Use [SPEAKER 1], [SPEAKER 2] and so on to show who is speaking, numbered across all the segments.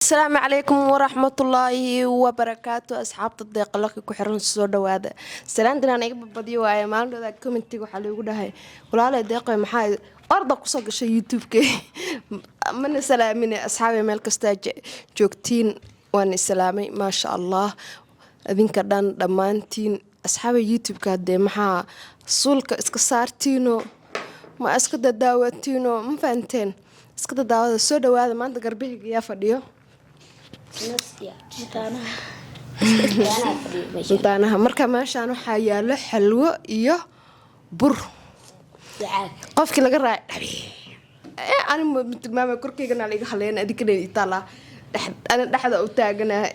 [SPEAKER 1] Asalaamu calaykum waraxmatullaahi wabarakaatu. Asxaabta Deeqalaki ku xiran, soo dhawaada. Salaantan aan iga badbadiyo waaye. Maalindhooda commentiga waxaa loogu dhahay, "Walaalay Deeqoy, maxaa orda kusoo gashay YouTube-ka mana salaamine?" Asxaabay, meel kastaa joogtiin waan islaamay. Maasha Allah, idinka dhan dhammaantiin. Asxaabay, YouTube-ka dee maxaa suulka iska saartiino, ma iska dadaawatiino? Ma fahanteen? Iska dadaawada. Soo dhawaada. Maanta garbahayga yaa fadhiyo? Mataanaha. Marka meeshaan waxaa yaalo xalwo iyo bur. Qofkii laga raacay ani tilmaamay, korkaygana la iga haleena, adinkana itaalaa, ana dhexda u taaganahay.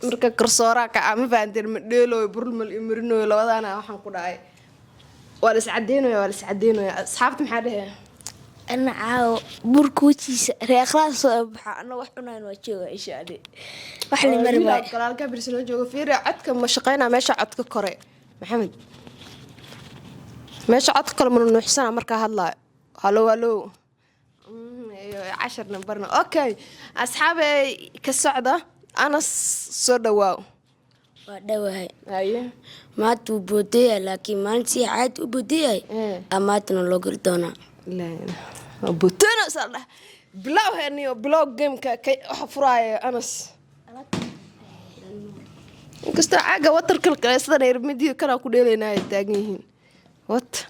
[SPEAKER 1] Marka karsooraa kaca, ma fahanteen? Ma dheelooyo, burmal iyo marinooyo labadaana. Waxaan ku dhahay, waa la iscadeynaya, waa la iscadeynaya. Asxaabta maxaa dhehe?
[SPEAKER 2] Ana caawo burka wejiisa reeqlaas soo baxa, ana wax cunayn waa jooga insha Allah, wax la mari waayo.
[SPEAKER 1] Galaalka birsi noo joogo. Fiiri, codka ma shaqeynaa? Meesha codka kore, Maxamed, meesha codka kale mana nuuxsana markaa hadlaayo? Halo, halo, casharna barna. Okay, asxaabey, ka socda. Anas, soo dhawaaw.
[SPEAKER 2] Waa dhawahay.
[SPEAKER 1] Haye.
[SPEAKER 2] Maanta wuu boodaya, laakiin maalintii caadi u boodayay amaatana loo geli doonaa.
[SPEAKER 1] Butano saldhah bilow heniyo bilow gameka kay waxa furaaya Anas. Inkastoo caaga watarkal kale sidan irmidiyo kanaa ku dheelaynaa ay taagan yihiin. What?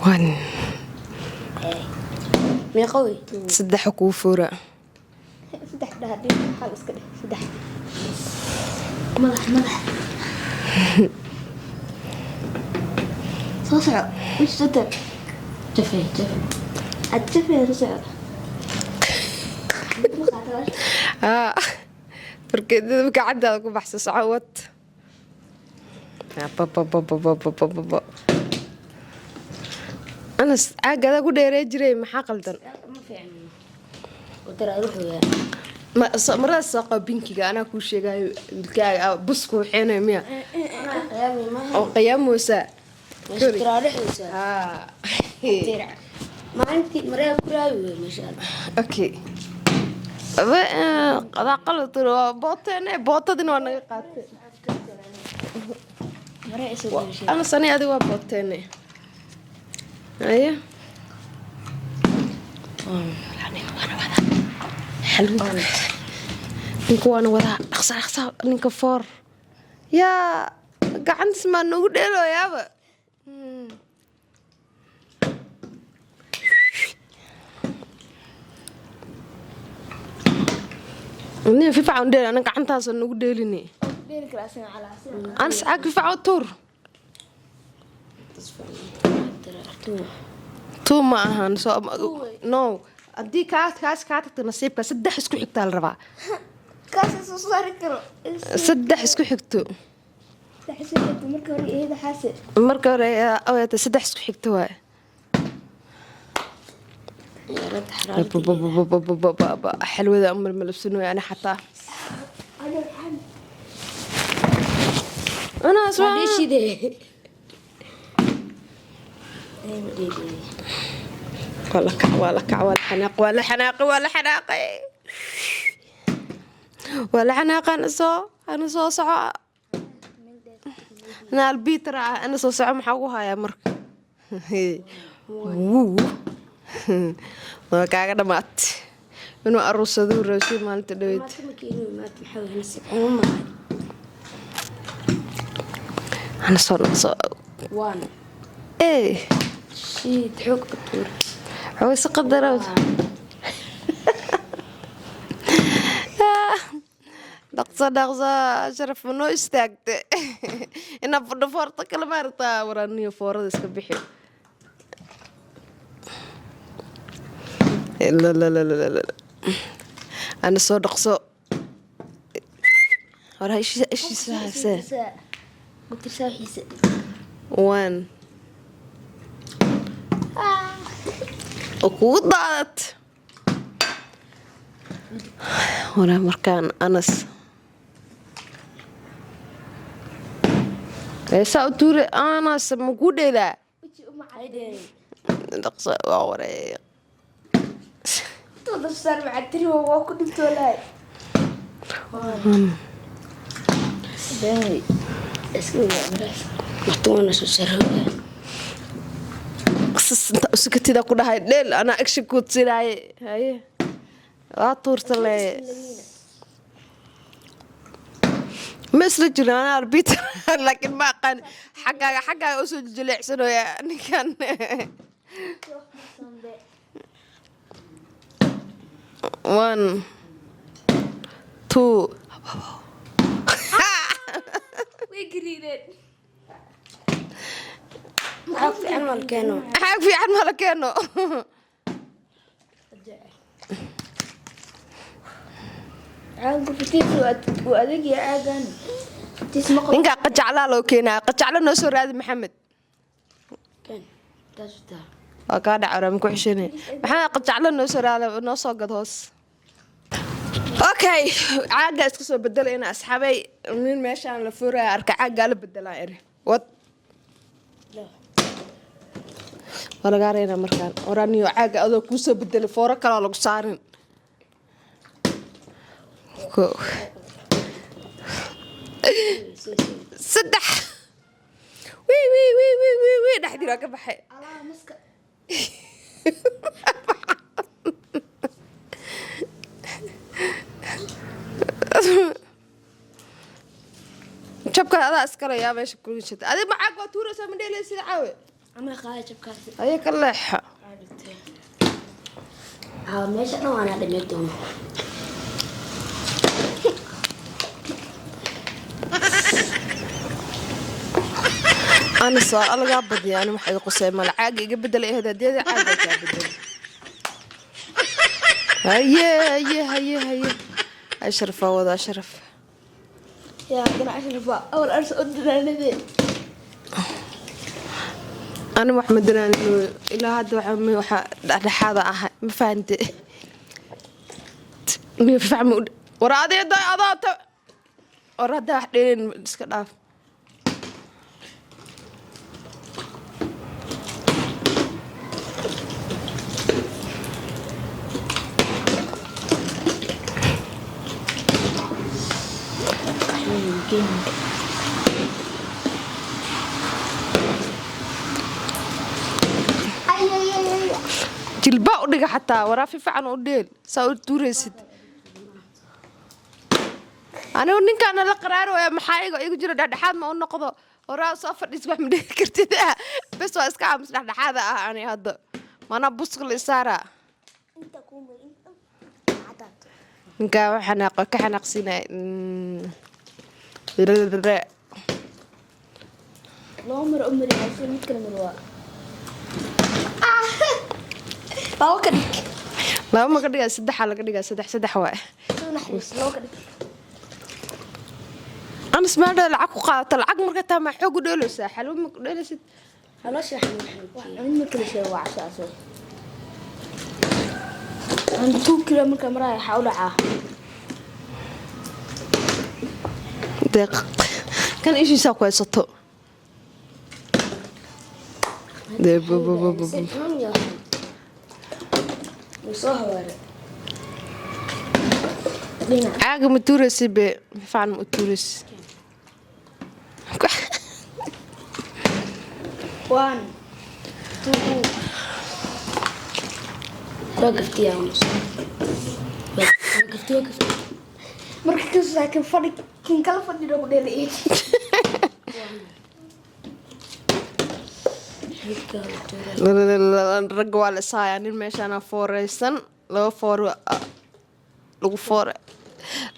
[SPEAKER 1] One.
[SPEAKER 2] Meeqa wey?
[SPEAKER 1] Saddex kuu fura.
[SPEAKER 2] Saddex dhaha, hal iska dheh, saddex. Madax, madax soo soco, wish soo taag, jafe jafe ad jafe soo soco.
[SPEAKER 1] Haa, fargeedada gacantaada ku baxsa. Soco, wat. Bababababababa. Anas, caaga adaa ku dheeree jiray, maxaa qaldan?
[SPEAKER 2] Ma fiicno, wadar ruuxuga.
[SPEAKER 1] Maradaas soo qabo, pinkiga anaa kuu sheegayo. Wiilkaaga busku waxeenayo miya oo qiyaamoosa?
[SPEAKER 2] Tiraadhexaysa. Maalintii maree ku raawi wey, masha Allah.
[SPEAKER 1] Okay, adaa qalad waa booteene, bootadina waa naga qaatay.
[SPEAKER 2] Maree isoo gashay.
[SPEAKER 1] Anas, ani adiga waa booteene. Haye, ninka waana wadaa xalwada, ninka waana wadaa. Dhaqsa, dhaqsa. Ninka four yaa gacantiis maa noogu dheelooyaaba. Nin fifacan dheel, ana gacantaasa nagu dheelini.
[SPEAKER 2] Dheeli kara asaga calaa.
[SPEAKER 1] Anas, caag fifaca tuur. Tuu ma ahan. So no, haddii kaas kaa tagta nasiibka, saddex isku xigtaa la rabaa.
[SPEAKER 2] Kaas soo saari karo.
[SPEAKER 1] Saddex isku xigto.
[SPEAKER 2] Marka hore iyada xaase.
[SPEAKER 1] Marka hore oyaata saddex isku xigto waaye. Xalwada amal malabsanoy ani xataa. Anas waa la kac, waa la kac, waa la xanaaq, waa la xanaaqay, waa la xanaaqay, waa la xanaaqay. Ana soo, ana soo soco, ana albiitra ah. Ana soo soco, maxaa ugu hayaa marka? Wuu waa kaaga dhamaatay inuu aruursaduu raashin maalinta dhaweyd. Ana soo dhaqso. Ee xoogsi qadarow, dhaqso, dhaqso. Sharaf ma noo istaagte inaa fadho foorta kale maaragtaa? Waraaniyo foorada iska bixi. La. Ana soo dhaqso. Hore ishiisa haysee. One oo kugu daadat waraa markaan. Anas, saa u tuure. Anas, ma kuu dheelaa? Dhaqso waa wareey.
[SPEAKER 2] Toda saar maxaa tiri, waa ku dhintoo lahay. Bey, iska martuuna soo sarooya.
[SPEAKER 1] Qasas inta usukatida ku dhahay dheel, anaa action ku tiraaye. Haye, waa tuurta le, ma isla jirna. Anaa arbiter, laakiin ma aqaan xaggaaga usoo jileecsanooya ninkan. One, two.
[SPEAKER 2] Way gariireen. Maxaa fiican mal keeno.
[SPEAKER 1] Xaag fiican mala keeno.
[SPEAKER 2] Caaga fitiis waa adag yahay, caagan fitiis ma qabo.
[SPEAKER 1] Ninkaa qajaclaa loo keenaya, qajaclo noo soo raadi, Maxamed.
[SPEAKER 2] Keen taas taa.
[SPEAKER 1] Waa kaa dhaca, ma ku xishanay. Maxamed, qajaclo noo soo raadi, noo soo gad hoos. Okay, caagaa iska soo bedelayna, asxaabay. Nin meeshaan la furaya arka, caagaa la bedelaa eri wad. Waa lagaa reynaa markaan oraniyo caaga adoo kuu soo bedelay, fooro kaloo lagu saarin. Kow, saddex, wii wii wii wii wii wii, dhexdii waa ka baxay.
[SPEAKER 2] Alaa maska.
[SPEAKER 1] Jabka adaa iskale, yaa meesha kushata adi macaag waa tuuraysaa, ma dheelaysid caawe.
[SPEAKER 2] Ama qaada jabkaasi.
[SPEAKER 1] Aye, ka leexa.
[SPEAKER 2] Aa, meesha dhan waana dhamay doono.
[SPEAKER 1] Ana saa lagaa badiya, ani waxa iga qusay male. Caaga iga bedela ahayd, hadeeda caaga kaa bedela. Haye haye haye haye, Ashraf waa wada Ashraf.
[SPEAKER 2] Yaa gana Ashraf waa awal arsa u danaanade.
[SPEAKER 1] Ani wax ma danaanino ilaa hadda, waxa dhexdhexaada ahay, ma fahante? Miya fahmi war adee adaa ta war haddaa wax dheelin iska dhaaf.
[SPEAKER 2] Ay ay ay ay.
[SPEAKER 1] Jilba u dhiga xataa, waraa fiican u dheel, saa u tuuraysid. Anigu ninkaana la qaraari waaya, maxaa iga jiro? Dhexdhexaad ma u noqdo? Waraa soo fadhiis, wax ma dhihi kartid. Bes, waa iska aamus, dhexdhexaada ah. Ani hadda manaa buska la isaaraa.
[SPEAKER 2] Inta ku mar inta cadaad.
[SPEAKER 1] Ninkaa wax xanaaqo ka xanaaqsinay.
[SPEAKER 2] Loo mar u mariyay, mid kale mar waa. Labo ka dhig.
[SPEAKER 1] Laba ma ka dhigaa, saddexaa laga dhigaa, saddex saddex waay.
[SPEAKER 2] Soo naxariis, labo ka dhig.
[SPEAKER 1] Anas, maadha lacag ku qaadato, lacag marka taa maa xoog u dheelaysaa, xalwo ma ku dheelaysid.
[SPEAKER 2] Nolosha xanuun. Mid marka la sheego waa cabsaasoo. Aan 2 kilo marka maraya waxaa u dhacaa.
[SPEAKER 1] Deeq kan ishiisaa ku haysato. Dee bu- bu- bu- bu- bu.
[SPEAKER 2] Soo hawaare. Dhinac.
[SPEAKER 1] Caaga ma tuuraysid be, fiican ma u tuuraysid.
[SPEAKER 2] One, two. Waa gaftiyaa umus. Waa gafti, waa gafti. Marka ka saakin fadhi kin kala fadhido ku dheelay.
[SPEAKER 1] Ragga waa la ishayaa, nin meeshaana fooreysan, laba foor lagu foore,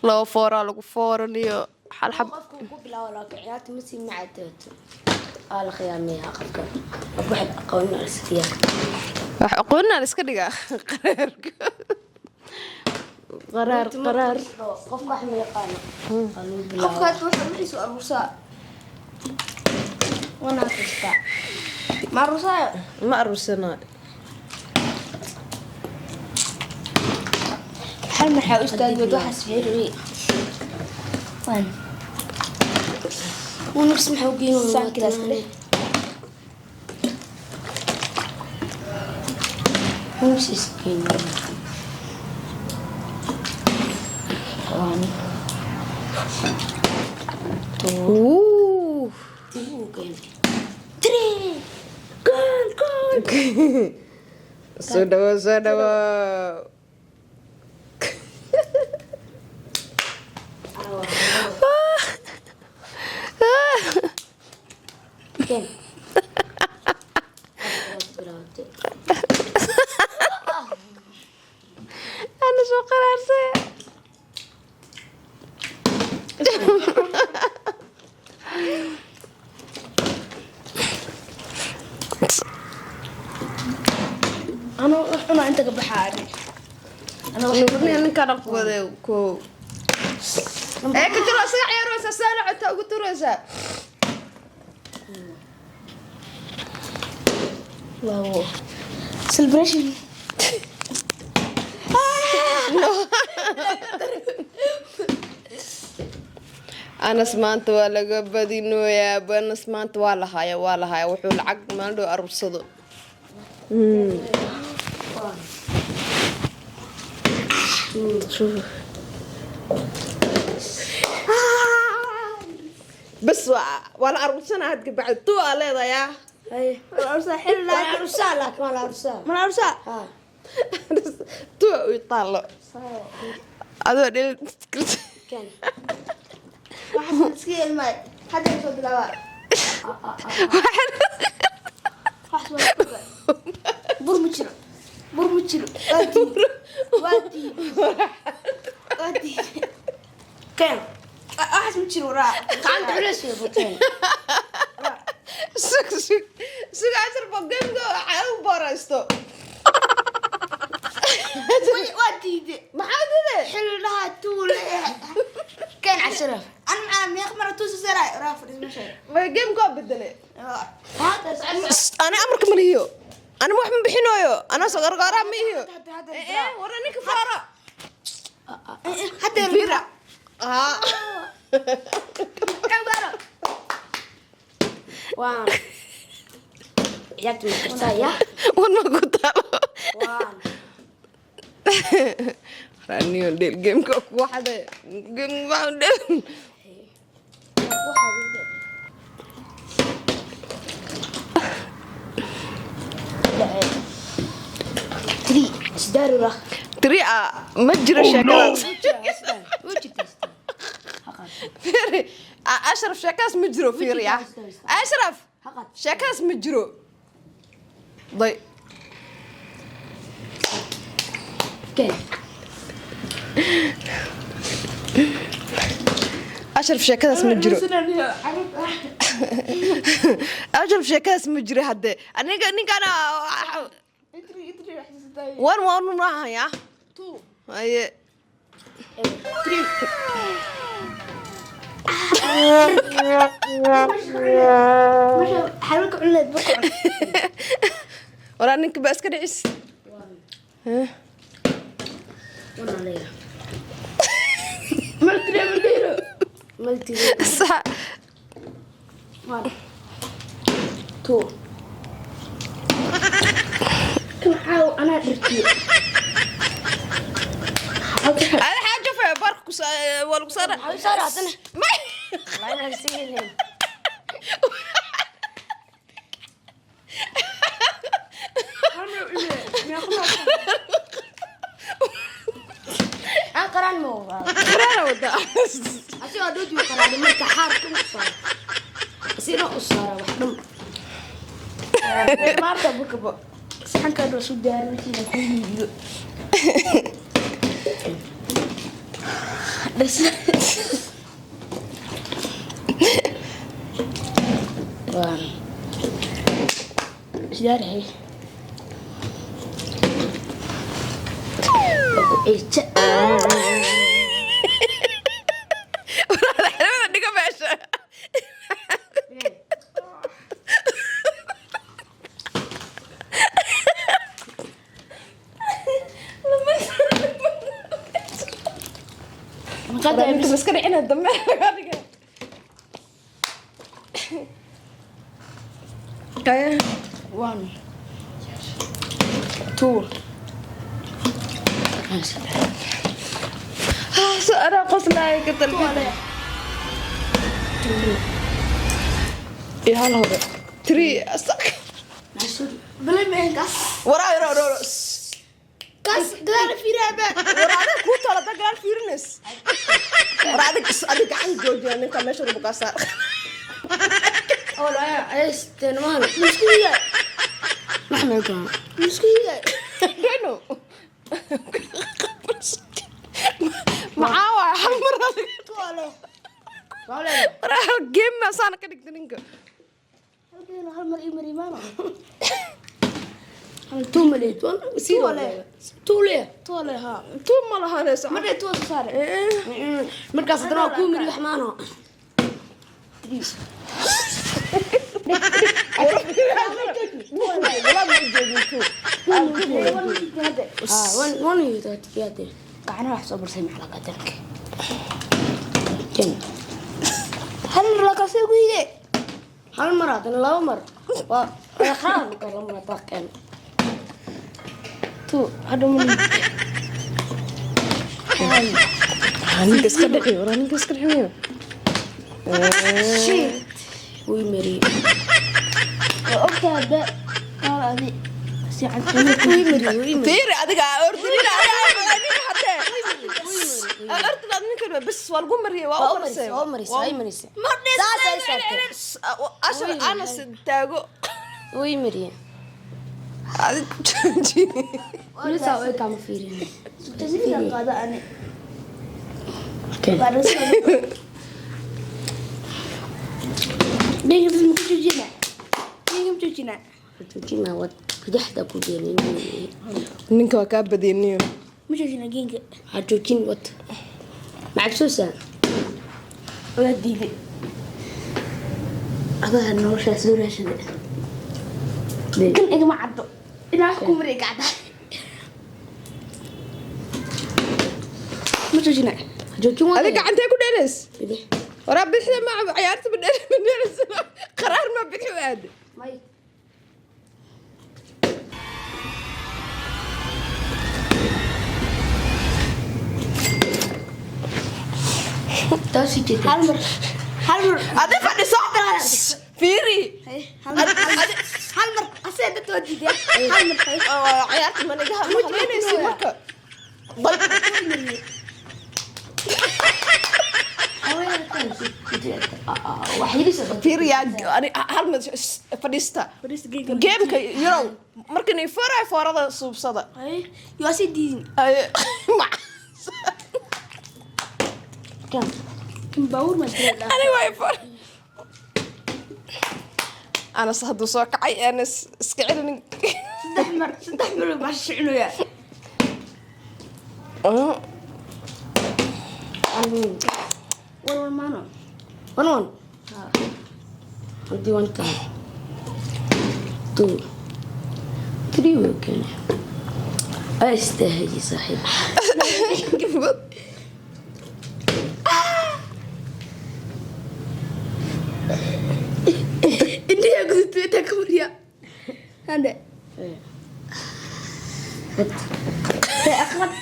[SPEAKER 1] laba fooraa lagu fooraniyo hal xab.
[SPEAKER 2] Qofka uu ku bilaabo laakiin ciyaarta ma sii macaatooto. Waa la khiyaameeyaa qofka. Qof wax aqoon la iska.
[SPEAKER 1] Wax aqoonina la iska dhigaa, qaraar qaraar qaraar.
[SPEAKER 2] Qofka wax ma yaqaano. Waa lagu bilaabo. Qofka wuxuu wixiisu aruursaa. Wana kastaa. Ma aruursaayo?
[SPEAKER 1] Ma aruursanayo.
[SPEAKER 2] Hal maxaa u istaagay waxaas fiiriyay. One. ونفس maxaa u geyn. Saan kilaas ka dheh. Who's is One, two,
[SPEAKER 1] Ooh.
[SPEAKER 2] two, again. Three. Goal, goal.
[SPEAKER 1] Soo dhawo, soo dhawo.
[SPEAKER 2] Again.
[SPEAKER 1] Ana soo qaraarsay.
[SPEAKER 2] Anoo wax cunaa inta ka baxaa. Anoo wax
[SPEAKER 1] Nurniya ninkaan dhaqwade ko. Ee, ka jiro isaga ciyaaraysa, saana codta ugu turaysa.
[SPEAKER 2] Wow. Celebration.
[SPEAKER 1] Anas maanta waa laga badinooyaa. Anas maanta waa la haya, waa la haya. Wuxuu lacag maalin dhow aruursado.
[SPEAKER 2] One, two, three.
[SPEAKER 1] Bas, waa la aruursanaa had kabacdi tuu aa leedayaa.
[SPEAKER 2] Hey. Waa la aruursaa, laakiin waa la aruursaa.
[SPEAKER 1] Ma la aruursaa?
[SPEAKER 2] Ha.
[SPEAKER 1] Tuu u taallo adoo dhel.
[SPEAKER 2] Ken. Waxaas iska yeelmay. Hadda soo bilaabaa. Waxaas waa bur ma jiro. Bur ma jiro. Waa diiday. Waa diiday. Waa diiday. Ken. Waxaas ma jiro waraa. Gacanta culays way buteen.
[SPEAKER 1] Sug, sug, sug. Casharba gameka waxaa u booraysto.
[SPEAKER 2] Waa diiday.
[SPEAKER 1] Maxaa diiday?
[SPEAKER 2] Xilli tuu leeyahay. Ken cashara. Ana maxaa meeq mara tuu saray. Waraa fadhiis meesha.
[SPEAKER 1] Ma gameka waa bedelay?
[SPEAKER 2] Hadda
[SPEAKER 1] Ani amarka ma lihiyo, ani wax ma bixinooyo, anaa soo gargaaraa ma ihiyo. Ee, wara ninka faara.
[SPEAKER 2] Hadda
[SPEAKER 1] bira aa.
[SPEAKER 2] One. Ciyaarta ma jirtaa ya?
[SPEAKER 1] Wan ma ku taalo.
[SPEAKER 2] One.
[SPEAKER 1] Raniyo dhel gameka ku waxday game waa dhel.
[SPEAKER 2] Three. Isdaarura.
[SPEAKER 1] Three a ma jiro sheekadaas. Fiiri, Ashraf, sheekadaas ma jiro. Fiiri ya Ashraf, sheekadaas ma jiro day.
[SPEAKER 2] Ken.
[SPEAKER 1] Ashraf, sheekadaas ma jiro. Ashraf, sheekadaas ma jiro. Hadde aniga ninkana one one maaha ya. Haye.
[SPEAKER 2] Three. Xalka cuneed burka cun.
[SPEAKER 1] Waraa ninka ba iska dhicis.
[SPEAKER 2] One aleeya. Mal three mal three. Mal three.
[SPEAKER 1] Sax.
[SPEAKER 2] One. Two. Kan caaw anaa dhirtiyo.
[SPEAKER 1] Ada xaajo fa barka ku waa lagu saara.
[SPEAKER 2] Maxaa u saara haddana?
[SPEAKER 1] May.
[SPEAKER 2] Waa inaan iska yeelin. Aan qaraan ma ogaa.
[SPEAKER 1] Qaraana wada.
[SPEAKER 2] Asigoo dhoodi u qaraaday marka xaarka u saara. Asina u saara wax dhan. Maarta burkaba. Saxanka dhow soo diyaarin wixii ku iibiyo. Dhas. One. Sidaarhay. Eita.
[SPEAKER 1] Xelmada dhiga meesha.
[SPEAKER 2] Maqada
[SPEAKER 1] Ninka ma iska dhicina dambe laga dhiga. Kaya.
[SPEAKER 2] One. Two.
[SPEAKER 1] So anaa qoslaaya ka talbida. Iyo hal hore. Three.
[SPEAKER 2] Balay ma ahayn kaas.
[SPEAKER 1] Waraa yaro yaro.
[SPEAKER 2] Kaas gadaal fiiriyaa baa.
[SPEAKER 1] Waraa adag kuu tala dad gadaal fiirinays. Waraa adag adig gacan joojiya ninka meesha lagu kaa saar.
[SPEAKER 3] Awal ayaa ayasteen maana.
[SPEAKER 2] Isku higaa.
[SPEAKER 3] Maxmed kaan.
[SPEAKER 2] Isku higaa.
[SPEAKER 1] Don't know. Maxaa waay hal mar adiga.
[SPEAKER 2] Tuwale.
[SPEAKER 1] Waraa hal game ma saana ka dhigta ninka.
[SPEAKER 2] Halkeena hal mar ii mari maano.
[SPEAKER 3] Tuu maleed.
[SPEAKER 2] Tuwale.
[SPEAKER 3] Tuu lee.
[SPEAKER 2] Tuwale ha.
[SPEAKER 1] Tuu ma lahaanayso.
[SPEAKER 2] Ma dheh tuwa soo saare.
[SPEAKER 3] Markaas haddana waa kuu mari wax maano.
[SPEAKER 1] Walaa ma jeedin tuu.
[SPEAKER 3] Wan iyo taatiyaade.
[SPEAKER 2] Gacanaha wax soo barsay maxaa laga dalka.
[SPEAKER 3] Ken.
[SPEAKER 2] Hal mar la kaasay ku hige.
[SPEAKER 3] Hal mar haddana laba mar. Waa qaan ka laba mar taqeen.
[SPEAKER 2] Tu hadda ma
[SPEAKER 1] Ninka iska dhici, waraa ninka iska dhici.
[SPEAKER 3] Shit. Way mari.
[SPEAKER 2] Waa ogtahay ba. Qaal adi. Si cad.
[SPEAKER 3] Way mari, way mari.
[SPEAKER 1] Fiiri adiga ordinina adiga hadee. Ordinina ninka bas waa lagu mariyay waa u marisay.
[SPEAKER 3] Waa marisay, waa marisay.
[SPEAKER 2] Ma dheh.
[SPEAKER 3] Saas ay saartay.
[SPEAKER 1] Ashar anas taago.
[SPEAKER 3] Way mari. Wali saa way kama fiirin.
[SPEAKER 2] Tasriga qaada ani.
[SPEAKER 3] Ken.
[SPEAKER 2] Dhiiga dad ma ku joojinaa? Dhiiga ma joojinaa?
[SPEAKER 3] Joojina wad bidixda ku dheelin.
[SPEAKER 1] Ninka waa kaa badiyay.
[SPEAKER 2] Ma joojinaa geenka?
[SPEAKER 3] Ha joojin wad. Macabsoosa.
[SPEAKER 2] Waa diiday. Adaa noloshaa soo raashaday. Kan igama caddo. Ilaa wax ku maray gacda. Ma joojinaa?
[SPEAKER 3] Joojin wad.
[SPEAKER 1] Adiga gacantee ku dheelays?
[SPEAKER 3] Bidix.
[SPEAKER 1] Waraa bidixda ma ciyaarta ma dheelays. Qaraar ma bidix u aad.
[SPEAKER 3] May. Taasi jeeda.
[SPEAKER 2] Hal mar. Hal mar.
[SPEAKER 1] Adi fadhiso. Fiiri.
[SPEAKER 2] Hal mar. Hal mar. Asee dad waa diiday. Hal mar.
[SPEAKER 1] Ciyaarta ma naga haleynaysa marka. Bal
[SPEAKER 3] Wax yidhi
[SPEAKER 1] fiiri yaa ani hal mid fadhiista.
[SPEAKER 2] Fadhiista geega.
[SPEAKER 1] Gameka yarow markan ay foray foorada suubsada.
[SPEAKER 2] Ay, yoo sii diidin.
[SPEAKER 1] Ay
[SPEAKER 3] Kan.
[SPEAKER 2] Kan baabuur ma jira.
[SPEAKER 1] Ani way for. Anas hadduu soo kacay Anas iska celinin.
[SPEAKER 2] Saddex mar, saddex mar baa shicinayaa. War war maano.
[SPEAKER 3] One one. Haddii one time. Two. Three way keenay. Ay istaahiji saaxiib.
[SPEAKER 2] Indhiyaa gudubtay intaa ka mariya. Hande.
[SPEAKER 3] Bad.
[SPEAKER 2] Ee aqrab.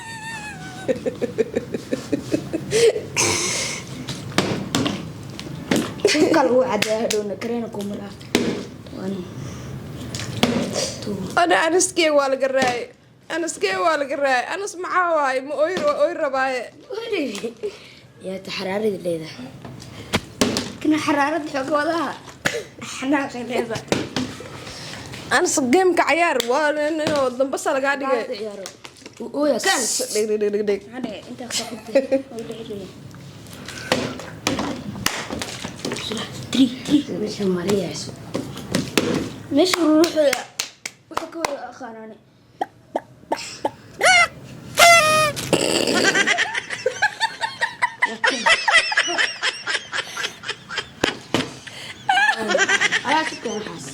[SPEAKER 2] Dhulka lagu cadeeyo hadhowna kareena ku maraa.
[SPEAKER 3] One. Two.
[SPEAKER 1] Ana Anaskee waa laga raayay. Anaskee waa laga raayay. Anas maxaa waaye ma oy oy rabaaye.
[SPEAKER 3] Yaa taxaraarida leedahay.
[SPEAKER 2] Kana xaraarada xooga wadaha. Xanaaqay leedahay.
[SPEAKER 1] Anas gameka cayaar waa inuu dambasa lagaa dhigay.
[SPEAKER 3] Ciyaaro. Ooya kan.
[SPEAKER 1] Dhig dhig dhig dhig.
[SPEAKER 2] Maxaa dhacay? Intaa ka qabtay. Way dhici jireen. Three, three.
[SPEAKER 3] Meesha mariyayso.
[SPEAKER 2] Meesha ruuxda wuxuu ka wada aqaanaane.
[SPEAKER 3] Ayaa ka keen waxaas.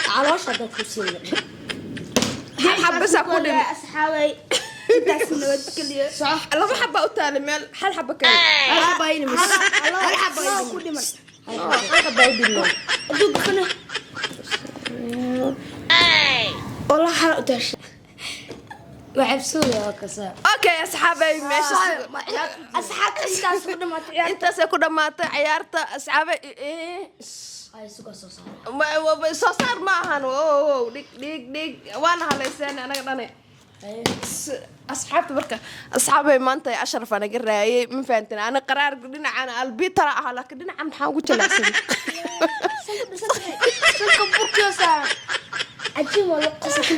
[SPEAKER 3] Caloosha dad ku siin.
[SPEAKER 1] Hal xabasa ku dhimi.
[SPEAKER 2] Asxaabay. Intaas nabadgelyo.
[SPEAKER 1] Laba xaba u taale meel hal xaba kale.
[SPEAKER 3] Hal xaba ayna mis.
[SPEAKER 2] Hal xaba ku dhiman.
[SPEAKER 1] Hal xaba u dhimo.
[SPEAKER 2] Adduunka kana. Wallah xal u taashay.
[SPEAKER 3] Waxabsooya waa kasaa.
[SPEAKER 1] Okay, asxaabay, meesha
[SPEAKER 2] Asxaabta, intaas ku dhamaatay ciyaarta.
[SPEAKER 1] Intaasay ku dhammaatay ciyaarta, asxaabay.
[SPEAKER 3] Ay, suga, soo saar.
[SPEAKER 1] Soo saar ma ahan. Oh, dhig, dhig, dhig, waana halayseen anaga dhane. Asxaabta, marka asxaabay, maanta Ashraf aa naga raayay, ma fahanteen? Ana qaraar dhinacan albitara ahaa, laakiin dhinacan maxaa ugu jalacsaday?
[SPEAKER 2] Sanka burkiyo saaran cajiib waa la qosay.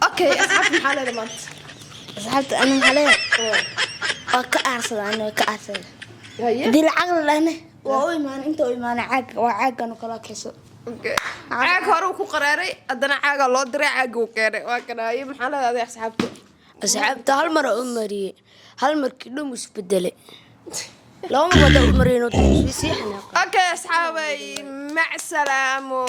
[SPEAKER 1] Okay, asxaabta, maxaa leedahay maanta?
[SPEAKER 2] Asxaabta, ana maxaa leeyahay? Waa ka aarsada, ana waa ka aarsada.
[SPEAKER 1] Haye.
[SPEAKER 2] Haddii lacag la dhahne, waa u imaan, inta u imaana caag waa caagan oo kala kayso.
[SPEAKER 1] Okay. Caag hore uu ku qaraaray, haddana caagaa loo diray, caagii uu keenay, waa kana. Haye, maxaa leedahay adiga, asxaabta?
[SPEAKER 3] Asxaabta, hal mar u mariyey, hal markii dhum isbedelay, laba mar wada u mariyeen, sii xanaaqay.
[SPEAKER 1] Okay, asxaabay, mac salaamo.